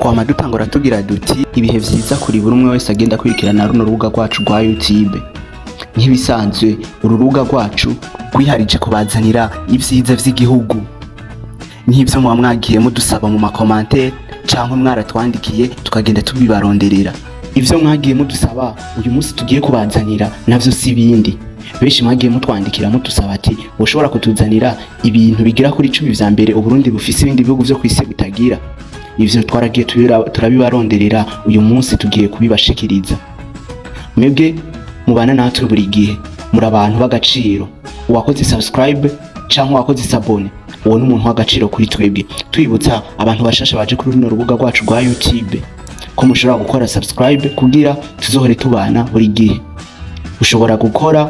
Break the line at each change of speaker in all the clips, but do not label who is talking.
Twama dutangura tugira duti: "Ibihe vyiza kuri buri umwe wese agenda akurikirana runo rubuga rwacu rwa YouTube." Nk'ibisanzwe, uru rubuga rwacu rwiharije kubazanira ivyiza vy'igihugu, nk'ivyo muba mwagiye mudusaba mu ma commentaires canke mwaratwandikiye, tukagenda tubibaronderera. Ivyo mwagiye mudusaba, uyu munsi tugiye kubazanira navyo si ibindi. Benshi mwagiye mutwandikira mudusaba ati: "Woshobora kutuzanira ibintu bigera kuri 10 vya mbere Uburundi bufise ibindi bihugu vyo kw'isi bitagira?" Ivyo twaragiye turabibaronderera, uyu munsi tugiye kubibashikiriza. Mwebwe mubana natwe buri gihe, muri abantu b'agaciro. Uwakoze subscribe canke uwakoze s'abonner, uwo ni umuntu w'agaciro kuri twebwe. Twibutsa abantu bashasha baje kuri runo rubuga rwacu rwa YouTube ko mushobora gukora subscribe kugira tuzohore tubana buri gihe. Ushobora gukora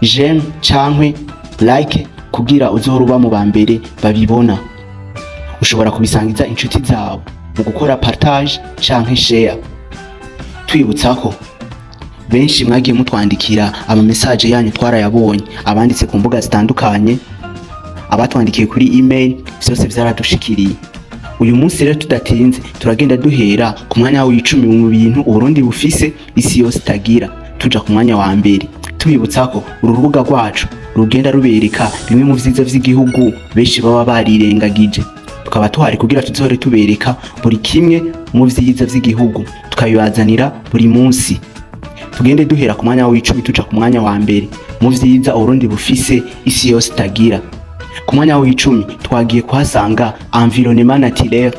j'aime canke like kugira uzohore uba mu ba mbere babibona. Ushobora kubisangiza inshuti zawe mu gukora partage canke share. Twibutsa ko benshi mwagiye mutwandikira, ama message yanyu twarayabonye, abanditse ku mbuga zitandukanye, abatwandikiye kuri email, vyose vyaradushikiriye. Uyu munsi rero, tudatinze, turagenda duhera ku mwanya w'10 mu bintu Uburundi bufise isi yose itagira, tuja ku mwanya wa mbere. Tubibutsa ko uru rubuga rwacu rugenda rubereka bimwe mu vyiza vy'igihugu benshi baba barirengagije. Tukaba tuhari kugira tuzohore tubereka buri kimwe mu vyiza vy'igihugu, tukabibazanira buri munsi. Tugende duhera ku mwanya w'10 tuja ku mwanya wa mbere mu vyiza Uburundi bufise isi yose itagira. Ku mwanya w'10 twagiye kuhasanga environnement naturel.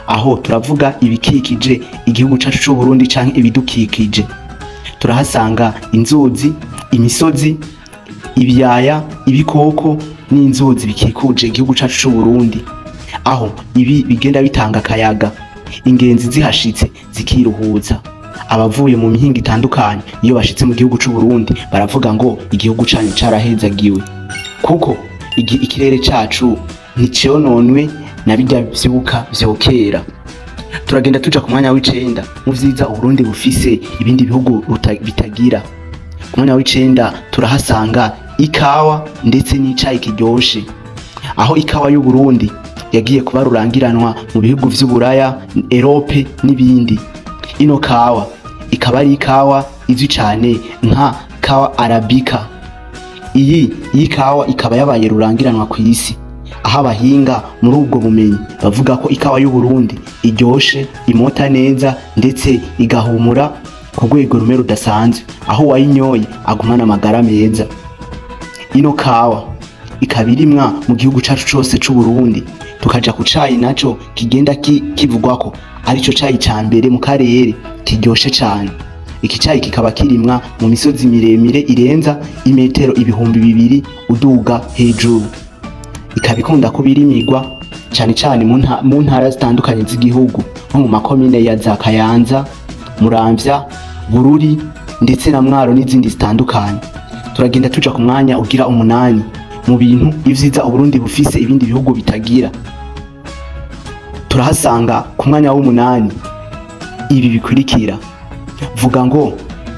Aho turavuga ibikikije igihugu cacu c'u Burundi canke ibidukikije. Turahasanga inzuzi, imisozi, ibiyaya, ibikoko n'inzuzi bikikuje igihugu cacu c'u Burundi, aho ibi bigenda bitanga akayaga, ingenzi zihashitse zikiruhuza. Abavuye mu mihingo itandukanye, iyo bashitse mu gihugu c'u Burundi, baravuga ngo: "Igihugu canyu carahezagiwe," kuko ikirere cacu nticononwe na birya vyuka vyokera. Turagenda tuja ku mwanya w'9 mu vyiza Uburundi bufise ibindi bihugu bitagira. Ku mwanya w'9 turahasanga ikawa ndetse n'icayi kiryoshe, aho ikawa y'Uburundi yagiye kuba rurangiranwa mu bihugu vy'Uburaya, Europe n'ibindi. Ino kawa ikaba ari ikawa izwi cane nka kawa Arabica. Iyi y'ikawa ikaba yabaye rurangiranwa ku isi, aho abahinga muri ubwo bumenyi bavuga ko ikawa y'Uburundi iryoshe, imota neza, ndetse igahumura ku rwego rumwe rudasanzwe, aho uwayinyoye agumana amagara meza. Ino kawa ikaba irimwa mu gihugu cacu cose c'Uburundi. Tukaja ku cayi naco kigenda kivugwako arico cayi ca mbere mu karere kiryoshe cane. Iki cayi kikaba kirimwa mu misozi miremire irenza imetero 2000 uduga hejuru. Ikaba ikunda kuba irimirwa cane cane mu ntara zitandukanye z'igihugu, nko mu makomine ya za Kayanza, Muramvya, Bururi ndetse na Mwaro n'izindi zitandukanye. Turagenda tuja ku mwanya ugira 8 mu bintu ivyiza Uburundi bufise ibindi bihugu bitagira. Turahasanga ku mwanya w'8 ibi bikurikira. Vuga ngo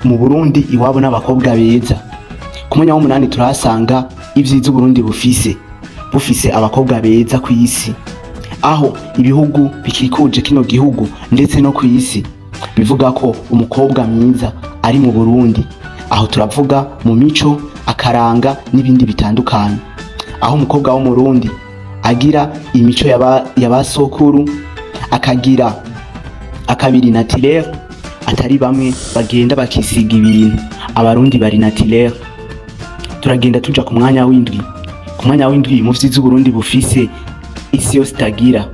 mu Burundi iwabo n'abakobwa beza. Ku mwanya w'8 turahasanga ivyiza Uburundi bufise: bufise abakobwa beza ku isi, aho ibihugu bikikuje kino gihugu ndetse no ku isi bivuga ko umukobwa mwiza ari mu Burundi. Aho turavuga mu mico, akaranga n'ibindi bitandukanye, aho umukobwa w'Umurundi agira imico ya sokuru, akagira akabiri naturel, atari bamwe bagenda bakisiga ibintu. Abarundi bari naturel. Turagenda tuja ku mwanya w'7. Ku mwanya w'7 mu vyiza Uburundi bufise isi yose itagira,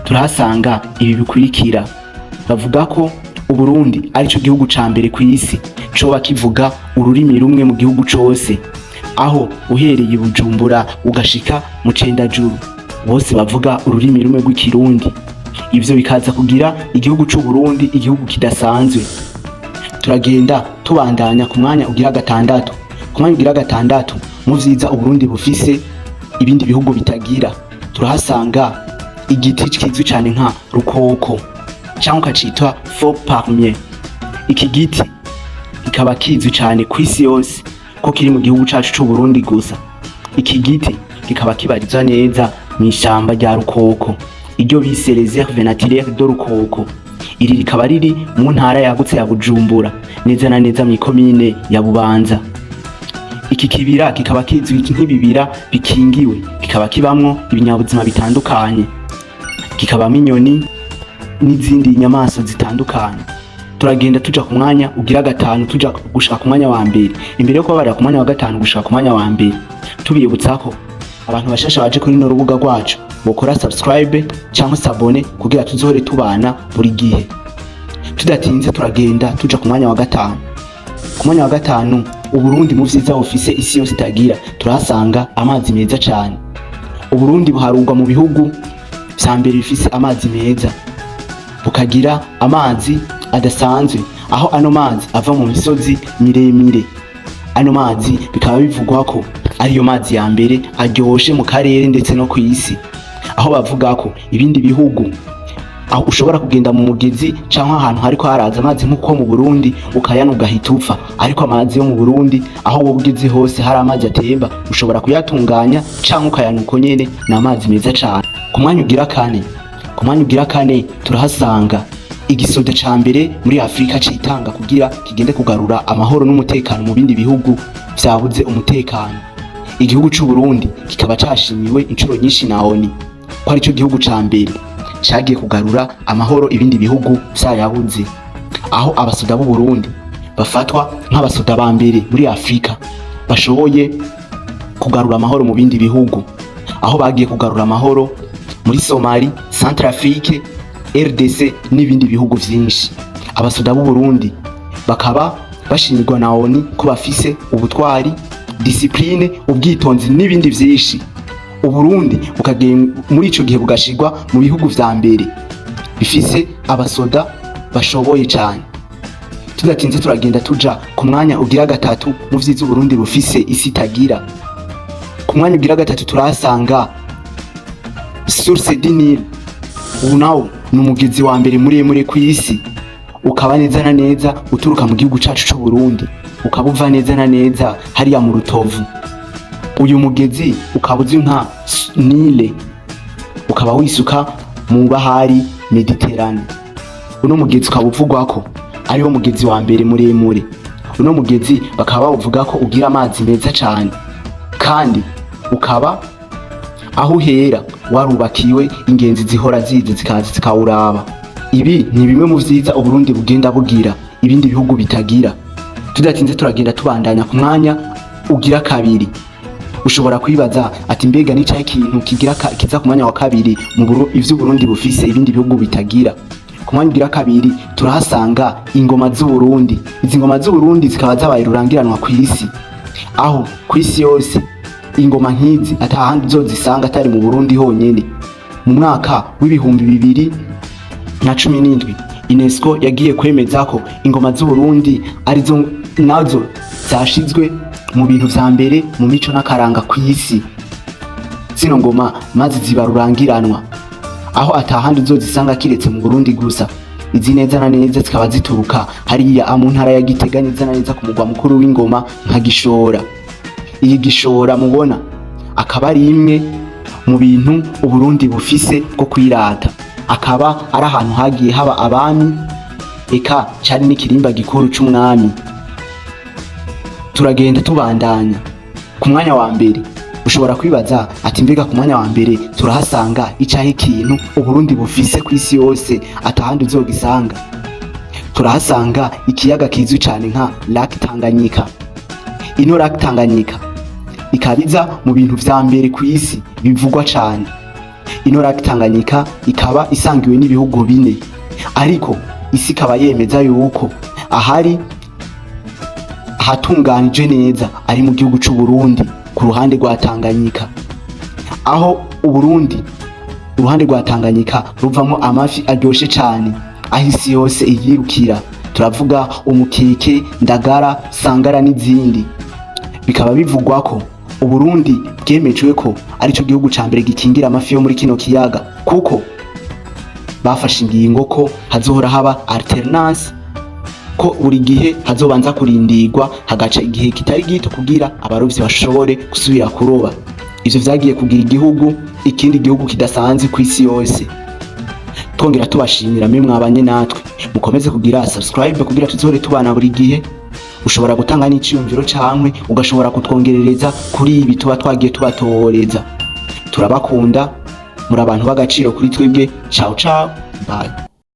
turahasanga ibi bikurikira. Bavuga ko Uburundi arico gihugu ca mbere ku isi coba kivuga ururimi rumwe mu gihugu cose, aho uhereye i Bujumbura ugashika mu Cendajuru bose bavuga ururimi rumwe rw'Ikirundi. Ivyo bikaza kugira igihugu c'Uburundi igihugu kidasanzwe. Turagenda tubandanya ku mwanya ugira 6. Ku mwanya ugira 6 mu vyiza Uburundi bufise ibindi bihugu bitagira, turahasanga igiti kizwi cane nka rukoko, cyangwa ukacitwa faux palmier. Iki giti kikaba kizwi cane ku isi yose ko kiri mu gihugu cacu c'Uburundi gusa. Iki giti kikaba kibarizwa neza mw'ishamba rya Rukoko. Iryo bise Réserve Naturelle de Rukoko. Iri rikaba riri mu ntara yagutse ya Bujumbura, neza na neza mw'ikomine ya Bubanza. Iki kibira kikaba kizwi nk'ibibira bikingiwe, kikaba kibamwo ibinyabuzima bitandukanye, kikabamwo inyoni n'izindi nyamaswa zitandukanye. Turagenda tuja ku mwanya ugira gatanu, tuja gushika ku mwanya wa mbere. Imbere yo kubabarira ku mwanya wa gatanu gushika ku mwanya wa mbere, tubibutsa ko abantu bashasha baje kuri runo rubuga rwacu bokora subscribe cyangwa s'abonner kugira tuzohore tubana buri gihe. Tudatinze, turagenda tuja ku mwanya wa gatanu. Ku mwanya wa gatanu, Uburundi mu vyiza bufise isi yose itagira, turahasanga amazi meza cane. Uburundi buharurwa mu bihugu vya mbere bifise amazi meza, bukagira amazi adasanzwe, aho ano mazi ava mu misozi miremire. Ano mazi bikaba bivugwa ko ariyo mazi ya mbere aryoshe mu karere ndetse no ku isi, aho bavuga ko ibindi bihugu aho ushobora kugenda mu mugezi canke ahantu hariko haraza amazi nk'uko mu Burundi ukayanywa ugahita upfa, ariko amazi yo mu Burundi, aho wowe ugeze hose hari amazi atemba, ushobora kuyatunganya canke ukayanywa uko nyene. Ni amazi meza cane. Ku mwanya ugira kane turahasanga igisoda ca mbere muri Afrika citanga kugira kigende kugarura amahoro n'umutekano mu bindi bihugu vyabuze umutekano. Igihugu c'u Burundi kikaba cashimiwe inshuro nyinshi na ONU ko arico gihugu ca mbere cagiye kugarura amahoro ibindi bihugu vyayabuze, aho abasoda b'u Burundi bafatwa nk'abasoda ba mbere muri Afrika bashoboye kugarura amahoro mu bindi bihugu, aho bagiye kugarura amahoro muri Somali, Centrafrique, RDC n'ibindi bihugu vyinshi. Abasoda b'u Burundi bakaba bashimirwa na ONU ko bafise ubutwari, discipline, ubwitonzi n'ibindi vyinshi. Uburundi muri ico gihe bugashirwa mu bihugu vya mbere bifise abasoda bashoboye cane. Tudatinze, turagenda tuja ku mwanya ugira gatatu mu vyiza Uburundi bufise isi itagira. Ku mwanya ugira gatatu turahasanga Source du Nil. Ubu nawo ni umugezi wa mbere muremure ku isi, ukaba neza na neza uturuka mu gihugu cacu c'u Burundi, ukaba uva neza na neza hariya mu Rutovu. Uyu mugezi ukaba uzwi nka Nile, ukaba wisuka mu bahari Mediterane. Uno mugezi ukaba uvugwa ko ariwo mugezi wa mbere muremure. Uno mugezi bakaba bawuvuga ko ugira amazi meza cane, kandi ukaba aho uhera warubakiwe ingenzi zihora ziza zikaza zikawuraba. Ibi ni bimwe mu vyiza Uburundi bugenda bugira ibindi bihugu bitagira. Tudatinze, turagenda tubandanya ku mwanya ugira kabiri. Ushobora kwibaza ati: "Mbega ni cahe kintu kigira kiza ku mwanya wa kabiri mu ivyo Uburundi bufise ibindi bihugu bitagira?" Ku mwanya ugira kabiri turahasanga ingoma z'Uburundi. Izi ngoma z'Uburundi zikaba zabaye rurangiranwa ku isi, aho ku isi yose ingoma nk'izi atahandi uzozisanga atari mu Burundi honyene. Mu mwaka w'2017, UNESCO yagiye kwemeza ko ingoma z'Uburundi arizo nazo zashizwe mu bintu vya mbere mu mico n'akaranga ku isi. Zino ngoma maze ziba rurangiranwa, aho atahandi uzozisanga kiretse mu Burundi gusa. Izi neza na neza zikaba zituruka hariya mu ntara ya Gitega, neza na neza ku mugwa mukuru w'ingoma nka Gishora. Iyi Gishora mubona akaba ari imwe mu bintu Uburundi bufise bwo kwirata, akaba ari ahantu hagiye haba abami, eka cari n'ikirimba gikuru c'umwami. Turagenda tubandanya ku mwanya wa mbere. Ushobora kwibaza ati: "Mbega ku mwanya wa mbere turahasanga icahe kintu Uburundi bufise ku isi yose atahandi uzogisanga?" Turahasanga ikiyaga kizwi cane nka Lac Tanganyika. Ino Lac Tanganyika ikaba iza mu bintu vya mbere ku isi bivugwa cane. Ino Lac Tanganyika ikaba isangiwe n'ibihugu bine, ariko isi ikaba yemeza yuko ahari ahatunganije neza ari mu gihugu c'u Burundi ku ruhande rwa Tanganyika, aho Uburundi uruhande rwa Tanganyika ruvamwo amafi aryoshe cane, aho isi yose iyirukira. Turavuga umukeke, ndagara, sangara n'izindi. Bikaba bivugwa ko Uburundi bwemejwe ko arico gihugu ca mbere gikingira amafi yo muri kino kiyaga, kuko bafashe ingingo ko hazohora haba alternance, ko buri gihe hazobanza kurindirwa hagaca igihe kitari gito kugira abarovyi bashobore gusubira kuroba. Ivyo vyagiye kugira igihugu ikindi gihugu kidasanzwe ku isi yose. Twongera tubashimira mwe mwabanye natwe. Mukomeze kugira subscribe kugira tuzohore tubana buri gihe. Ushobora gutanga n'iciyumviro cankwe ugashobora kutwongerereza kuri ibi tuba twagiye tubatohoreza. Turabakunda, muri abantu b'agaciro kuri twebwe. Ciao ciao, bye.